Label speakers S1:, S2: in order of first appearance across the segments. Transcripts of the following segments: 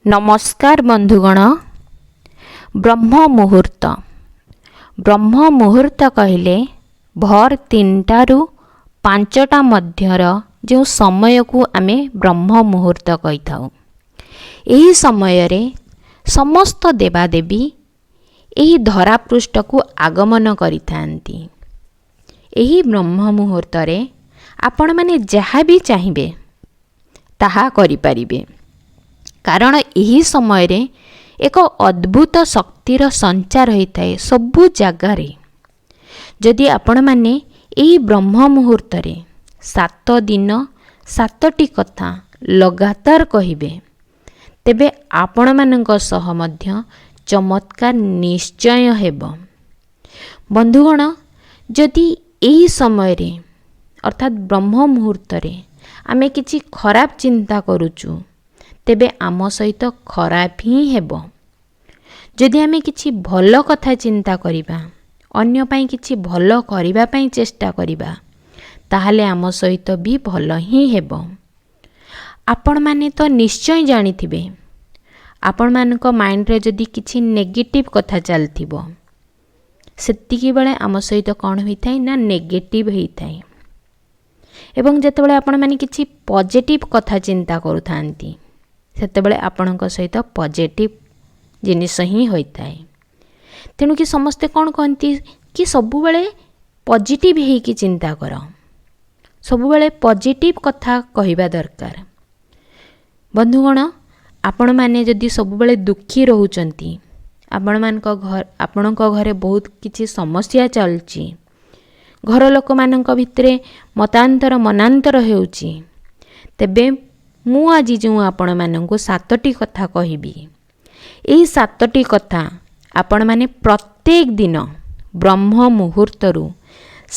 S1: ନମସ୍କାର ବନ୍ଧୁଗଣ। ବ୍ରହ୍ମ ମୁହୂର୍ତ୍ତ, ବ୍ରହ୍ମ ମୁହୂର୍ତ୍ତ କହିଲେ ଭୋର 3ଟାରୁ 5ଟା ମଧ୍ୟର ଯେଉଁ ସମୟକୁ ଆମେ ବ୍ରହ୍ମ ମୁହୂର୍ତ୍ତ କହିଥାଉ। ଏହି ସମୟରେ ସମସ୍ତ ଦେବାଦେବୀ ଏହି ଧରାପୃଷ୍ଠକୁ ଆଗମନ କରିଥାନ୍ତି। ଏହି ବ୍ରହ୍ମ ମୁହୂର୍ତ୍ତରେ ଆପଣମାନେ ଯାହା ବି ଚାହିଁବେ ତାହା କରିପାରିବେ, କାରଣ ଏହି ସମୟରେ ଏକ ଅଦ୍ଭୁତ ଶକ୍ତିର ସଞ୍ଚାର ହୋଇଥାଏ ସବୁ ଜାଗାରେ। ଯଦି ଆପଣମାନେ ଏହି ବ୍ରହ୍ମ ମୁହୂର୍ତ୍ତରେ 7 ଦିନ 7ଟି କଥା ଲଗାତାର କହିବେ, ତେବେ ଆପଣମାନଙ୍କ ସହ ମଧ୍ୟ ଚମତ୍କାର ନିଶ୍ଚୟ ହେବ। ବନ୍ଧୁଗଣ, ଯଦି ଏହି ସମୟରେ ଅର୍ଥାତ୍ ବ୍ରହ୍ମ ମୁହୂର୍ତ୍ତରେ ଆମେ କିଛି ଖରାପ ଚିନ୍ତା କରୁଛୁ, ତେବେ ଆମ ସହିତ ଖରାପ ହିଁ ହେବ। ଯଦି ଆମେ କିଛି ଭଲ କଥା ଚିନ୍ତା କରିବା, ଅନ୍ୟ ପାଇଁ କିଛି ଭଲ କରିବା ପାଇଁ ଚେଷ୍ଟା କରିବା, ତାହେଲେ ଆମ ସହିତ ବି ଭଲ ହିଁ ହେବ। ଆପଣମାନେ ତ ନିଶ୍ଚୟ ଜାଣିଥିବେ, ଆପଣମାନଙ୍କ ମାଇଣ୍ଡରେ ଯଦି କିଛି ନେଗେଟିଭ୍ କଥା ଚାଲିଥିବ, ସେତିକି ବେଳେ ଆମ ସହିତ କ'ଣ ହୋଇଥାଏ ନା ନେଗେଟିଭ୍ ହୋଇଥାଏ। ଏବଂ ଯେତେବେଳେ ଆପଣମାନେ କିଛି ପଜିଟିଭ୍ କଥା ଚିନ୍ତା କରୁଥାନ୍ତି, ସେତେବେଳେ ଆପଣଙ୍କ ସହିତ ପଜିଟିଭ୍ ଜିନିଷ ହିଁ ହୋଇଥାଏ। ତେଣୁକି ସମସ୍ତେ କ'ଣ କହନ୍ତି କି ସବୁବେଳେ ପଜିଟିଭ୍ ହେଇକି ଚିନ୍ତା କର, ସବୁବେଳେ ପଜିଟିଭ୍ କଥା କହିବା ଦରକାର। ବନ୍ଧୁଗଣ, ଆପଣମାନେ ଯଦି ସବୁବେଳେ ଦୁଃଖୀ ରହୁଛନ୍ତି, ଆପଣଙ୍କ ଘରେ ବହୁତ କିଛି ସମସ୍ୟା ଚାଲିଛି, ଘର ଲୋକମାନଙ୍କ ଭିତରେ ମତାନ୍ତର ମନାନ୍ତର ହେଉଛି, ତେବେ ମୁଁ ଆଜି ଯେଉଁ ଆପଣମାନଙ୍କୁ 7ଟି କଥା କହିବି, ଏହି 7ଟି କଥା ଆପଣମାନେ ପ୍ରତ୍ୟେକ ଦିନ ବ୍ରହ୍ମ ମୁହୂର୍ତ୍ତରୁ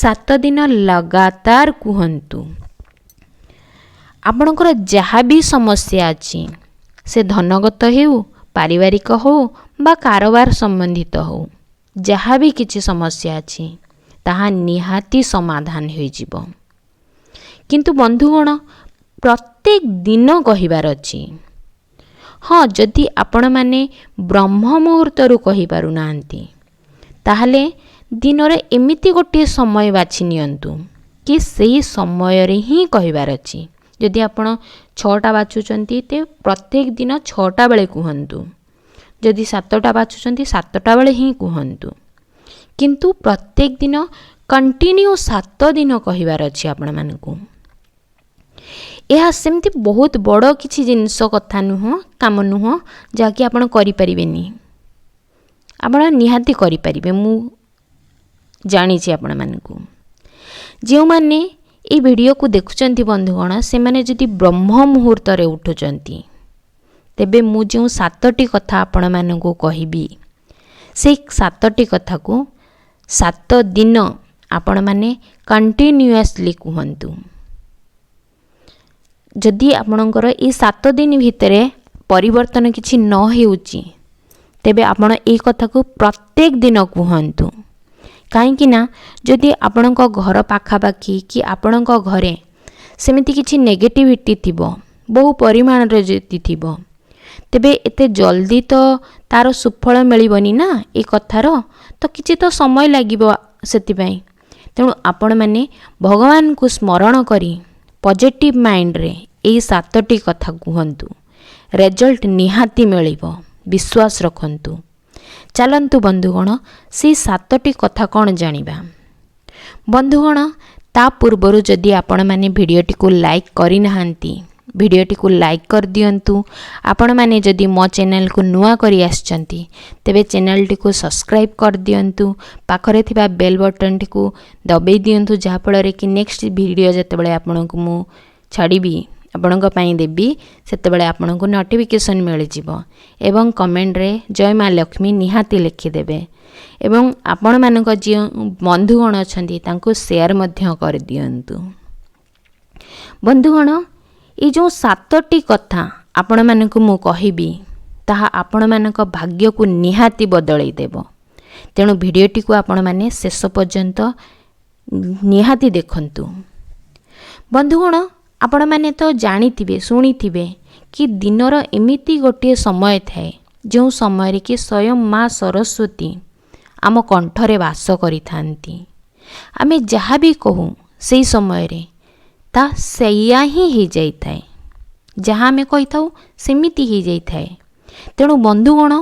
S1: 7 ଦିନ ଲଗାତାର କୁହନ୍ତୁ। ଆପଣଙ୍କର ଯାହା ବି ସମସ୍ୟା ଅଛି, ସେ ଧନଗତ ହେଉ, ପାରିବାରିକ ହେଉ ବା କାରବାର ସମ୍ବନ୍ଧିତ ହେଉ, ଯାହା ବି କିଛି ସମସ୍ୟା ଅଛି ତାହା ନିହାତି ସମାଧାନ ହୋଇଯିବ। କିନ୍ତୁ ବନ୍ଧୁଗଣ, ପ୍ରତ୍ୟେକ ଦିନ କହିବାର ଅଛି। ହଁ, ଯଦି ଆପଣମାନେ ବ୍ରହ୍ମ ମୁହୂର୍ତ୍ତରୁ କହିପାରୁନାହାନ୍ତି, ତାହେଲେ ଦିନରେ ଏମିତି ଗୋଟିଏ ସମୟ ବାଛି ନିଅନ୍ତୁ କି ସେହି ସମୟରେ ହିଁ କହିବାର ଅଛି। ଯଦି ଆପଣ 6ଟା ବାଛୁଛନ୍ତି, ତେବେ ପ୍ରତ୍ୟେକ ଦିନ 6ଟା ବେଳେ କୁହନ୍ତୁ। ଯଦି 7ଟା ବାଛୁଛନ୍ତି, 7ଟା ବେଳେ ହିଁ କୁହନ୍ତୁ। କିନ୍ତୁ ପ୍ରତ୍ୟେକ ଦିନ କଣ୍ଟିନ୍ୟୁ 7 ଦିନ କହିବାର ଅଛି ଆପଣମାନଙ୍କୁ। ଏହା ସେମିତି ବହୁତ ବଡ଼ କିଛି ଜିନିଷ କଥା ନୁହଁ, କାମ ନୁହଁ, ଯାହାକି ଆପଣ କରିପାରିବେନି। ଆପଣ ନିହାତି କରିପାରିବେ, ମୁଁ ଜାଣିଛି ଆପଣମାନଙ୍କୁ। ଯେଉଁମାନେ ଏଇ ଭିଡ଼ିଓକୁ ଦେଖୁଛନ୍ତି ବନ୍ଧୁଗଣ, ସେମାନେ ଯଦି ବ୍ରହ୍ମ ମୁହୂର୍ତ୍ତରେ ଉଠୁଛନ୍ତି, ତେବେ ମୁଁ ଯେଉଁ 7ଟି କଥା ଆପଣମାନଙ୍କୁ କହିବି, ସେଇ 7ଟି କଥାକୁ 7 ଦିନ ଆପଣମାନେ କଣ୍ଟିନ୍ୟୁଅସଲି କୁହନ୍ତୁ। ଯଦି ଆପଣଙ୍କର ଏଇ 7 ଦିନ ଭିତରେ ପରିବର୍ତ୍ତନ କିଛି ନ ହେଉଛି, ତେବେ ଆପଣ ଏଇ କଥାକୁ ପ୍ରତ୍ୟେକ ଦିନ କୁହନ୍ତୁ। କାହିଁକି ନା ଯଦି ଆପଣଙ୍କ ଘର ପାଖାପାଖି କି ଆପଣଙ୍କ ଘରେ ସେମିତି କିଛି ନେଗେଟିଭିଟି ଥିବ, ବହୁ ପରିମାଣରେ ଯଦି ଥିବ, ତେବେ ଏତେ ଜଲ୍ଦି ତ ତା'ର ସୁଫଳ ମିଳିବନି ନା ଏ କଥାର, ତ କିଛି ତ ସମୟ ଲାଗିବ ସେଥିପାଇଁ। ତେଣୁ ଆପଣମାନେ ଭଗବାନଙ୍କୁ ସ୍ମରଣ କରି ପଜିଟିଭ୍ ମାଇଣ୍ଡରେ ଏଇ 7ଟି କଥା କୁହନ୍ତୁ, ରେଜଲ୍ଟ ନିହାତି ମିଳିବ, ବିଶ୍ୱାସ ରଖନ୍ତୁ। ଚାଲନ୍ତୁ ବନ୍ଧୁଗଣ, ସେଇ 7ଟି କଥା କ'ଣ ଜାଣିବା। ବନ୍ଧୁଗଣ, ତା ପୂର୍ବରୁ ଯଦି ଆପଣମାନେ ଭିଡ଼ିଓଟିକୁ ଲାଇକ୍ କରିନାହାନ୍ତି, ଭିଡ଼ିଓଟିକୁ ଲାଇକ୍ କରିଦିଅନ୍ତୁ। ଆପଣମାନେ ଯଦି ମୋ ଚ୍ୟାନେଲକୁ ନୂଆ କରି ଆସିଛନ୍ତି, ତେବେ ଚ୍ୟାନେଲଟିକୁ ସବସ୍କ୍ରାଇବ୍ କରିଦିଅନ୍ତୁ, ପାଖରେ ଥିବା ବେଲ୍ ବଟନ୍ଟିକୁ ଦବାଇ ଦିଅନ୍ତୁ, ଯାହାଫଳରେ କି ନେକ୍ସଟ ଭିଡ଼ିଓ ଯେତେବେଳେ ଆପଣଙ୍କୁ ମୁଁ ଛାଡ଼ିବି, ଆପଣଙ୍କ ପାଇଁ ଦେବି, ସେତେବେଳେ ଆପଣଙ୍କୁ ନୋଟିଫିକେସନ୍ ମିଳିଯିବ। ଏବଂ କମେଣ୍ଟରେ ଜୟ ମା ଲକ୍ଷ୍ମୀ ନିହାତି ଲେଖିଦେବେ ଏବଂ ଆପଣମାନଙ୍କ ଯେଉଁ ବନ୍ଧୁଗଣ ଅଛନ୍ତି ତାଙ୍କୁ ସେୟାର ମଧ୍ୟ କରିଦିଅନ୍ତୁ। ବନ୍ଧୁଗଣ, ଏଇ ଯେଉଁ 7ଟି କଥା ଆପଣମାନଙ୍କୁ ମୁଁ କହିବି, ତାହା ଆପଣମାନଙ୍କ ଭାଗ୍ୟକୁ ନିହାତି ବଦଳାଇ ଦେବ। ତେଣୁ ଭିଡ଼ିଓଟିକୁ ଆପଣମାନେ ଶେଷ ପର୍ଯ୍ୟନ୍ତ ନିହାତି ଦେଖନ୍ତୁ। ବନ୍ଧୁଗଣ, ଆପଣମାନେ ତ ଜାଣିଥିବେ, ଶୁଣିଥିବେ କି ଦିନର ଏମିତି ଗୋଟିଏ ସମୟ ଥାଏ ଯେଉଁ ସମୟରେ କି ସ୍ୱୟଂ ମା ସରସ୍ୱତୀ ଆମ କଣ୍ଠରେ ବାସ କରିଥାନ୍ତି। ଆମେ ଯାହା ବି କହୁ ସେଇ ସମୟରେ ତା ସେଇଆ ହିଁ ହେଇଯାଇଥାଏ, ଯାହା ଆମେ କହିଥାଉ ସେମିତି ହେଇଯାଇଥାଏ। ତେଣୁ ବନ୍ଧୁଗଣ,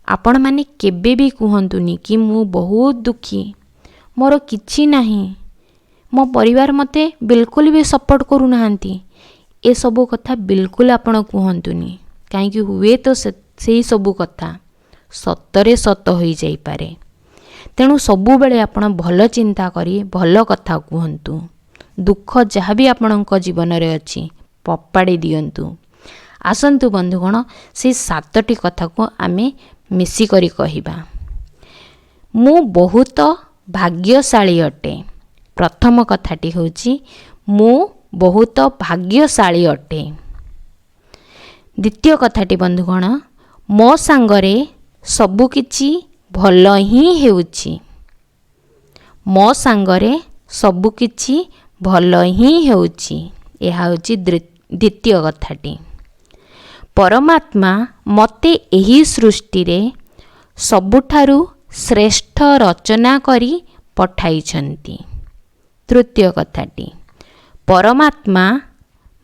S1: ଆପଣମାନେ କେବେ ବି କୁହନ୍ତୁନି କି ମୁଁ ବହୁତ ଦୁଃଖୀ, ମୋର କିଛି ନାହିଁ, ମୋ ପରିବାର ମୋତେ ବିଲକୁଲ ବି ସପୋର୍ଟ କରୁନାହାନ୍ତି। ଏସବୁ କଥା ବିଲକୁଲ ଆପଣ କୁହନ୍ତୁନି, କାହିଁକି ହୁଏତ ସେଇ ସବୁ କଥା ସତରେ ସତ ହୋଇଯାଇପାରେ। ତେଣୁ ସବୁବେଳେ ଆପଣ ଭଲ ଚିନ୍ତା କରି ଭଲ କଥା କୁହନ୍ତୁ। ଦୁଃଖ ଯାହା ବି ଆପଣଙ୍କ ଜୀବନରେ ଅଛି ଫୋପାଡ଼ି ଦିଅନ୍ତୁ। ଆସନ୍ତୁ ବନ୍ଧୁଗଣ, ସେଇ 7ଟି କଥାକୁ ଆମେ ମିଶିକରି କହିବା। ମୁଁ ବହୁତ ଭାଗ୍ୟଶାଳୀ ଅଟେ। ପ୍ରଥମ କଥାଟି ହେଉଛି ମୁଁ ବହୁତ ଭାଗ୍ୟଶାଳୀ ଅଟେ। ଦ୍ୱିତୀୟ କଥାଟି ବନ୍ଧୁଗଣ, ମୋ ସାଙ୍ଗରେ ସବୁକିଛି ଭଲ ହିଁ ହେଉଛି। ମୋ ସାଙ୍ଗରେ ସବୁକିଛି ଭଲ ହିଁ ହେଉଛି। ଏହା ହେଉଛି ଦ୍ୱିତୀୟ କଥାଟି। ପରମାତ୍ମା ମୋତେ ଏହି ସୃଷ୍ଟିରେ ସବୁଠାରୁ ଶ୍ରେଷ୍ଠ ରଚନା କରି ପଠାଇଛନ୍ତି। ତୃତୀୟ କଥାଟି, ପରମାତ୍ମା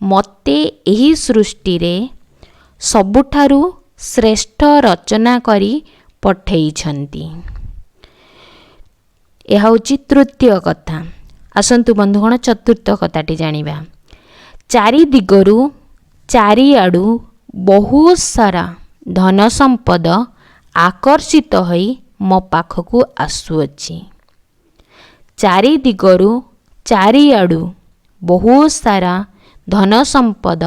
S1: ମୋତେ ଏହି ସୃଷ୍ଟିରେ ସବୁଠାରୁ ଶ୍ରେଷ୍ଠ ରଚନା କରି ପଠାଇଛନ୍ତି। ଏହା ହେଉଛି ତୃତୀୟ କଥା। ଆସନ୍ତୁ ବନ୍ଧୁଗଣ, ଚତୁର୍ଥ କଥାଟି ଜାଣିବା। ଚାରି ଦିଗରୁ ଚାରିଆଡ଼ୁ ବହୁତ ସାରା ଧନ ସମ୍ପଦ ଆକର୍ଷିତ ହୋଇ ମୋ ପାଖକୁ ଆସୁଅଛି। ଚାରି ଦିଗରୁ ଚାରିଆଡ଼ୁ ବହୁତ ସାରା ଧନ ସମ୍ପଦ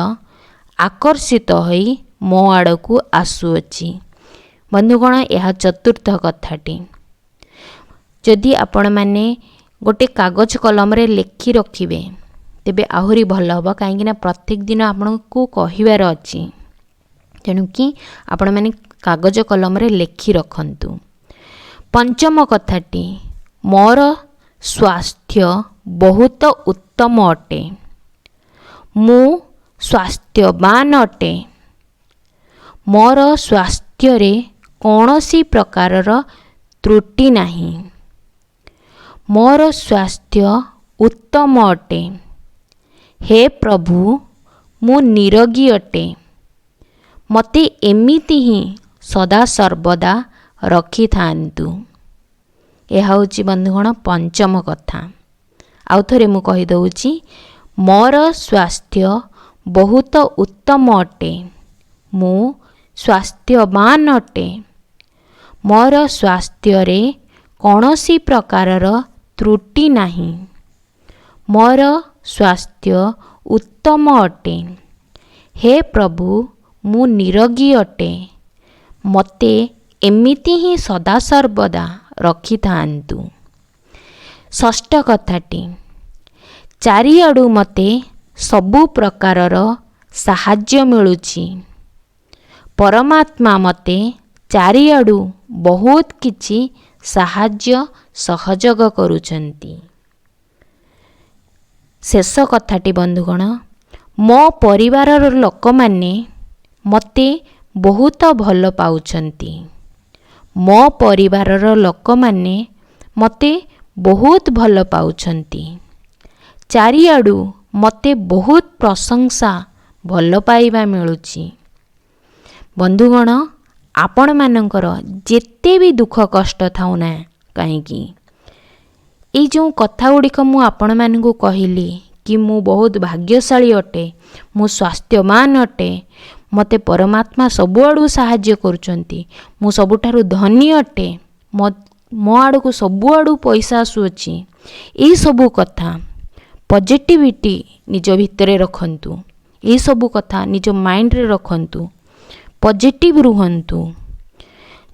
S1: ଆକର୍ଷିତ ହୋଇ ମୋ ଆଡ଼କୁ ଆସୁଅଛି। ବନ୍ଧୁଗଣ, ଏହା ଚତୁର୍ଥ କଥାଟି। ଯଦି ଆପଣମାନେ ଗୋଟେ କାଗଜ କଲମରେ ଲେଖି ରଖିବେ ତେବେ ଆହୁରି ଭଲ ହେବ, କାହିଁକିନା ପ୍ରତ୍ୟେକ ଦିନ ଆପଣଙ୍କୁ କହିବାର ଅଛି। ତେଣୁକି ଆପଣମାନେ କାଗଜ କଲମରେ ଲେଖି ରଖନ୍ତୁ। ପଞ୍ଚମ କଥାଟି, ମୋର ସ୍ୱାସ୍ଥ୍ୟ ବହୁତ ଉତ୍ତମ ଅଟେ। ମୁଁ ସ୍ୱାସ୍ଥ୍ୟବାନ ଅଟେ। ମୋର ସ୍ୱାସ୍ଥ୍ୟରେ କୌଣସି ପ୍ରକାରର ତ୍ରୁଟି ନାହିଁ। ମୋର ସ୍ୱାସ୍ଥ୍ୟ ଉତ୍ତମ ଅଟେ। ହେ ପ୍ରଭୁ, ମୁଁ ନିରୋଗୀ ଅଟେ। ମୋତେ ଏମିତି ହିଁ ସଦାସର୍ବଦା ରଖିଥାନ୍ତୁ। ଏହା ହେଉଛି ବନ୍ଧୁଗଣ ପଞ୍ଚମ କଥା। ଆଉ ଥରେ ମୁଁ କହିଦେଉଛି, ମୋର ସ୍ୱାସ୍ଥ୍ୟ ବହୁତ ଉତ୍ତମ ଅଟେ। ମୁଁ ସ୍ୱାସ୍ଥ୍ୟବାନ ଅଟେ। ମୋର ସ୍ୱାସ୍ଥ୍ୟରେ କୌଣସି ପ୍ରକାରର ତ୍ରୁଟି ନାହିଁ। ମୋର ସ୍ୱାସ୍ଥ୍ୟ ଉତ୍ତମ ଅଟେ। ହେ ପ୍ରଭୁ, ମୁଁ ନିରୋଗୀ ଅଟେ। ମୋତେ ଏମିତି ହିଁ ସଦାସର୍ବଦା ରଖିଥାନ୍ତୁ। ଷଷ୍ଠ କଥାଟି, ଚାରିଆଡ଼ୁ ମୋତେ ସବୁ ପ୍ରକାରର ସାହାଯ୍ୟ ମିଳୁଛି। ପରମାତ୍ମା ମୋତେ ଚାରିଆଡ଼ୁ ବହୁତ କିଛି ସାହାଯ୍ୟ ସହଯୋଗ କରୁଛନ୍ତି। ଶେଷ କଥାଟି ବନ୍ଧୁଗଣ, ମୋ ପରିବାରର ଲୋକମାନେ ମୋତେ ବହୁତ ଭଲ ପାଉଛନ୍ତି। ମୋ ପରିବାରର ଲୋକମାନେ ମୋତେ ବହୁତ ଭଲ ପାଉଛନ୍ତି। ଚାରିଆଡ଼ୁ ମୋତେ ବହୁତ ପ୍ରଶଂସା ଭଲ ପାଇବା ମିଳୁଛି। ବନ୍ଧୁଗଣ, ଆପଣମାନଙ୍କର ଯେତେ ବି ଦୁଃଖ କଷ୍ଟ ଥାଉ ନା କାହିଁକି, ଏଇ ଯେଉଁ କଥା ଗୁଡ଼ିକ ମୁଁ ଆପଣମାନଙ୍କୁ କହିଲି କି ମୁଁ ବହୁତ ଭାଗ୍ୟଶାଳୀ ଅଟେ, ମୁଁ ସ୍ୱାସ୍ଥ୍ୟବାନ ଅଟେ, ମୋତେ ପରମାତ୍ମା ସବୁଆଡ଼ୁ ସାହାଯ୍ୟ କରୁଛନ୍ତି, ମୁଁ ସବୁଠାରୁ ଧନୀ ଅଟେ, ମୋ ଆଡ଼କୁ ସବୁଆଡ଼ୁ ପଇସା ଆସୁଅଛି, ଏଇସବୁ କଥା ପଜିଟିଭିଟି ନିଜ ଭିତରେ ରଖନ୍ତୁ। ଏଇସବୁ କଥା ନିଜ ମାଇଣ୍ଡରେ ରଖନ୍ତୁ, ପଜିଟିଭ୍ ରୁହନ୍ତୁ।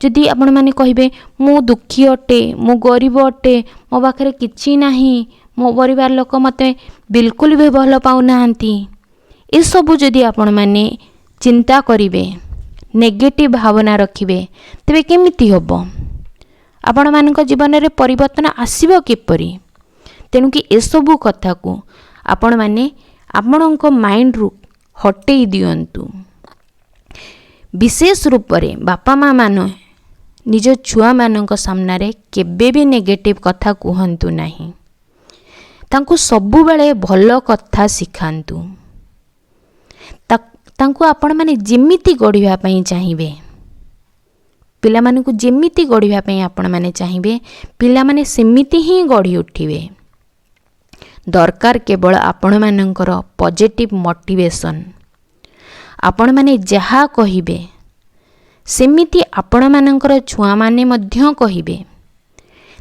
S1: ଯଦି ଆପଣମାନେ କହିବେ ମୁଁ ଦୁଃଖୀ ଅଟେ, ମୁଁ ଗରିବ ଅଟେ, ମୋ ପାଖରେ କିଛି ନାହିଁ, ମୋ ପରିବାର ଲୋକ ମୋତେ ବିଲକୁଲ ବି ଭଲ ପାଉନାହାନ୍ତି, ଏସବୁ ଯଦି ଆପଣମାନେ ଚିନ୍ତା କରିବେ, ନେଗେଟିଭ୍ ଭାବନା ରଖିବେ, ତେବେ କେମିତି ହେବ? ଆପଣମାନଙ୍କ ଜୀବନରେ ପରିବର୍ତ୍ତନ ଆସିବ କିପରି? ତେଣୁକି ଏସବୁ କଥାକୁ ଆପଣମାନେ ଆପଣଙ୍କ ମାଇଣ୍ଡରୁ ହଟେଇ ଦିଅନ୍ତୁ। ବିଶେଷ ରୂପରେ ବାପା ମା' ମାନେ ନିଜ ଛୁଆମାନଙ୍କ ସାମ୍ନାରେ କେବେ ବି ନେଗେଟିଭ୍ କଥା କୁହନ୍ତୁ ନାହିଁ। ତାଙ୍କୁ ସବୁବେଳେ ଭଲ କଥା ଶିଖାନ୍ତୁ। ତାଙ୍କୁ ଆପଣମାନେ ଯେମିତି ଗଢ଼ିବା ପାଇଁ ଚାହିଁବେ, ପିଲାମାନଙ୍କୁ ଯେମିତି ଗଢ଼ିବା ପାଇଁ ଆପଣମାନେ ଚାହିଁବେ, ପିଲାମାନେ ସେମିତି ହିଁ ଗଢ଼ି ଉଠିବେ। ଦରକାର କେବଳ ଆପଣମାନଙ୍କର ପଜିଟିଭ୍ ମୋଟିଭେସନ୍। ଆପଣମାନେ ଯାହା କହିବେ ସେମିତି ଆପଣମାନଙ୍କର ଛୁଆମାନେ ମଧ୍ୟ କହିବେ।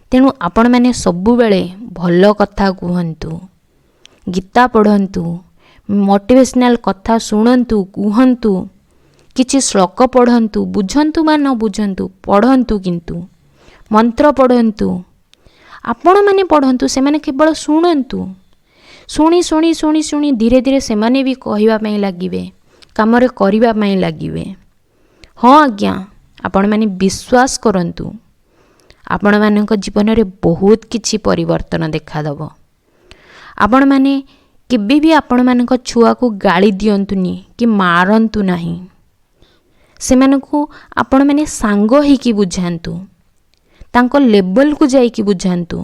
S1: ତେଣୁ ଆପଣମାନେ ସବୁବେଳେ ଭଲ କଥା କୁହନ୍ତୁ, ଗୀତା ପଢ଼ନ୍ତୁ, ମୋଟିଭେସନାଲ୍ କଥା ଶୁଣନ୍ତୁ, କୁହନ୍ତୁ, କିଛି ଶ୍ଲୋକ ପଢ଼ନ୍ତୁ, ବୁଝନ୍ତୁ ବା ନ ବୁଝନ୍ତୁ ପଢ଼ନ୍ତୁ, କିନ୍ତୁ ମନ୍ତ୍ର ପଢ଼ନ୍ତୁ। ଆପଣମାନେ ପଢ଼ନ୍ତୁ, ସେମାନେ କେବଳ ଶୁଣନ୍ତୁ। ଶୁଣି ଶୁଣି ଶୁଣି ଶୁଣି ଧୀରେ ଧୀରେ ସେମାନେ ବି କହିବା ପାଇଁ ଲାଗିବେ, କାମରେ କରିବା ପାଇଁ ଲାଗିବେ। ହଁ ଆଜ୍ଞା, ଆପଣମାନେ ବିଶ୍ୱାସ କରନ୍ତୁ, ଆପଣମାନଙ୍କ ଜୀବନରେ ବହୁତ କିଛି ପରିବର୍ତ୍ତନ ଦେଖାଦେବ। ଆପଣମାନେ କେବେ ବି ଆପଣମାନଙ୍କ ଛୁଆକୁ ଗାଳି ଦିଅନ୍ତୁନି କି ମାରନ୍ତୁ ନାହିଁ। ସେମାନଙ୍କୁ ଆପଣମାନେ ସାଙ୍ଗ ହେଇକି ବୁଝାନ୍ତୁ, ତାଙ୍କ ଲେବଲ୍କୁ ଯାଇକି ବୁଝାନ୍ତୁ,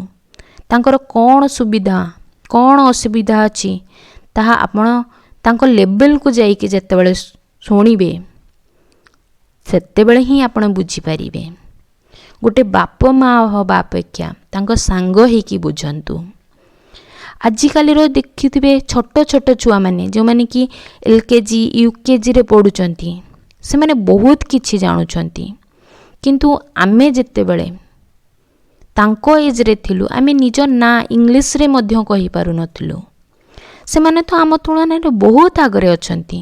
S1: ତାଙ୍କର କ'ଣ ସୁବିଧା କ'ଣ ଅସୁବିଧା ଅଛି ତାହା ଆପଣ ତାଙ୍କ ଲେବଲ୍କୁ ଯାଇକି ଯେତେବେଳେ ଶୁଣିବେ ସେତେବେଳେ ହିଁ ଆପଣ ବୁଝିପାରିବେ। ଗୋଟେ ବାପ ମା' ହେବା ଅପେକ୍ଷା ତାଙ୍କ ସାଙ୍ଗ ହେଇକି ବୁଝନ୍ତୁ। ଆଜିକାଲିର ଦେଖିଥିବେ ଛୋଟ ଛୋଟ ଛୁଆମାନେ, ଯେଉଁମାନେ କି LKG UKGରେ ପଢ଼ୁଛନ୍ତି, ସେମାନେ ବହୁତ କିଛି ଜାଣୁଛନ୍ତି। କିନ୍ତୁ ଆମେ ଯେତେବେଳେ ତାଙ୍କ ଏଜ୍ରେ ଥିଲୁ, ଆମେ ନିଜ ନାଁ ଇଂଲିଶରେ ମଧ୍ୟ କହିପାରୁନଥିଲୁ। ସେମାନେ ତ ଆମ ତୁଳନାରେ ବହୁତ ଆଗରେ ଅଛନ୍ତି।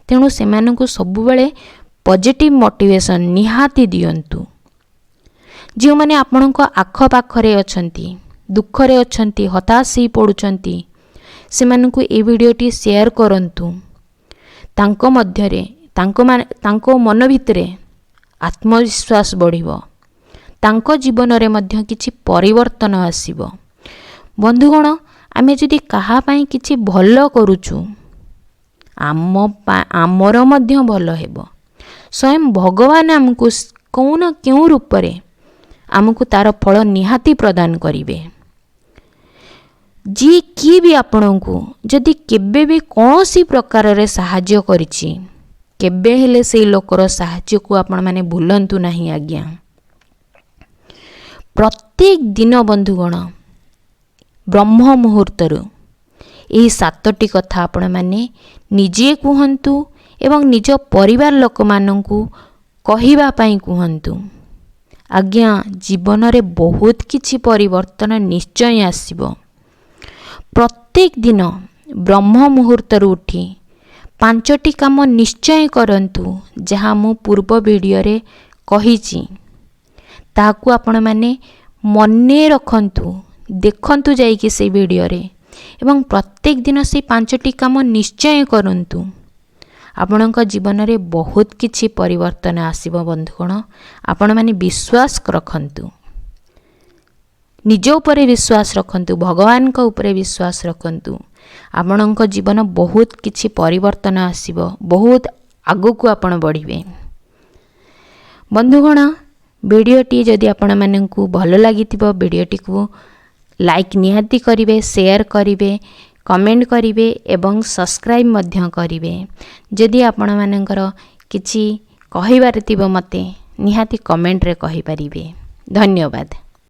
S1: ତେଣୁ ସେମାନଙ୍କୁ ସବୁବେଳେ ପଜିଟିଭ୍ ମୋଟିଭେସନ୍ ନିହାତି ଦିଅନ୍ତୁ। ଯେଉଁମାନେ ଆପଣଙ୍କ ଆଖପାଖରେ ଅଛନ୍ତି, ଦୁଃଖରେ ଅଛନ୍ତି, ହତାଶ ହେଇ ପଡ଼ୁଛନ୍ତି, ସେମାନଙ୍କୁ ଏ ଭିଡ଼ିଓଟି ସେୟାର କରନ୍ତୁ। ତାଙ୍କ ମଧ୍ୟରେ ତାଙ୍କ ମନ ଭିତରେ ଆତ୍ମବିଶ୍ୱାସ ବଢ଼ିବ, ତାଙ୍କ ଜୀବନରେ ମଧ୍ୟ କିଛି ପରିବର୍ତ୍ତନ ଆସିବ। ବନ୍ଧୁଗଣ, ଆମେ ଯଦି କାହା ପାଇଁ କିଛି ଭଲ କରୁଛୁ, ଆମର ମଧ୍ୟ ଭଲ ହେବ। ସ୍ୱୟଂ ଭଗବାନ ଆମକୁ କେଉଁ ନା କେଉଁ ରୂପରେ ଆମକୁ ତା'ର ଫଳ ନିହାତି ପ୍ରଦାନ କରିବେ। ଯିଏ କିଏ ବି ଆପଣଙ୍କୁ ଯଦି କେବେ ବି କୌଣସି ପ୍ରକାରରେ ସାହାଯ୍ୟ କରିଛି, କେବେ ହେଲେ ସେଇ ଲୋକର ସାହାଯ୍ୟକୁ ଆପଣମାନେ ଭୁଲନ୍ତୁ ନାହିଁ ଆଜ୍ଞା। ପ୍ରତ୍ୟେକ ଦିନ ବନ୍ଧୁଗଣ, ବ୍ରହ୍ମ ମୁହୂର୍ତ୍ତରୁ ଏହି 7ଟି କଥା ଆପଣମାନେ ନିଜେ କୁହନ୍ତୁ ଏବଂ ନିଜ ପରିବାର ଲୋକମାନଙ୍କୁ କହିବା ପାଇଁ କୁହନ୍ତୁ। ଆଜ୍ଞା, ଜୀବନରେ ବହୁତ କିଛି ପରିବର୍ତ୍ତନ ନିଶ୍ଚୟ ଆସିବ। ପ୍ରତ୍ୟେକ ଦିନ ବ୍ରହ୍ମ ମୁହୂର୍ତ୍ତରୁ ଉଠି 5ଟି କାମ ନିଶ୍ଚୟ କରନ୍ତୁ, ଯାହା ମୁଁ ପୂର୍ବ ଭିଡ଼ିଓରେ କହିଛି। ତାହାକୁ ଆପଣମାନେ ମନେ ରଖନ୍ତୁ, ଦେଖନ୍ତୁ ଯାଇକି ସେଇ ଭିଡ଼ିଓରେ, ଏବଂ ପ୍ରତ୍ୟେକ ଦିନ ସେଇ 5ଟି କାମ ନିଶ୍ଚୟ କରନ୍ତୁ। ଆପଣଙ୍କ ଜୀବନରେ ବହୁତ କିଛି ପରିବର୍ତ୍ତନ ଆସିବ ବନ୍ଧୁଗଣ। ଆପଣମାନେ ବିଶ୍ୱାସ ରଖନ୍ତୁ, ନିଜ ଉପରେ ବିଶ୍ୱାସ ରଖନ୍ତୁ, ଭଗବାନଙ୍କ ଉପରେ ବିଶ୍ୱାସ ରଖନ୍ତୁ। ଆପଣଙ୍କ ଜୀବନ ବହୁତ କିଛି ପରିବର୍ତ୍ତନ ଆସିବ, ବହୁତ ଆଗକୁ ଆପଣ ବଢ଼ିବେ। ବନ୍ଧୁଗଣ, ଭିଡ଼ିଓଟି ଯଦି ଆପଣମାନଙ୍କୁ ଭଲ ଲାଗିଥିବ, ଭିଡ଼ିଓଟିକୁ ଲାଇକ୍ ନିହାତି କରିବେ, ସେୟାର କରିବେ, କମେଣ୍ଟ କରିବେ ଏବଂ ସବସ୍କ୍ରାଇବ୍ ମଧ୍ୟ କରିବେ। ଯଦି ଆପଣମାନଙ୍କର କିଛି କହିବାର ଥିବ ମୋତେ ନିହାତି କମେଣ୍ଟରେ କହିପାରିବେ। ଧନ୍ୟବାଦ।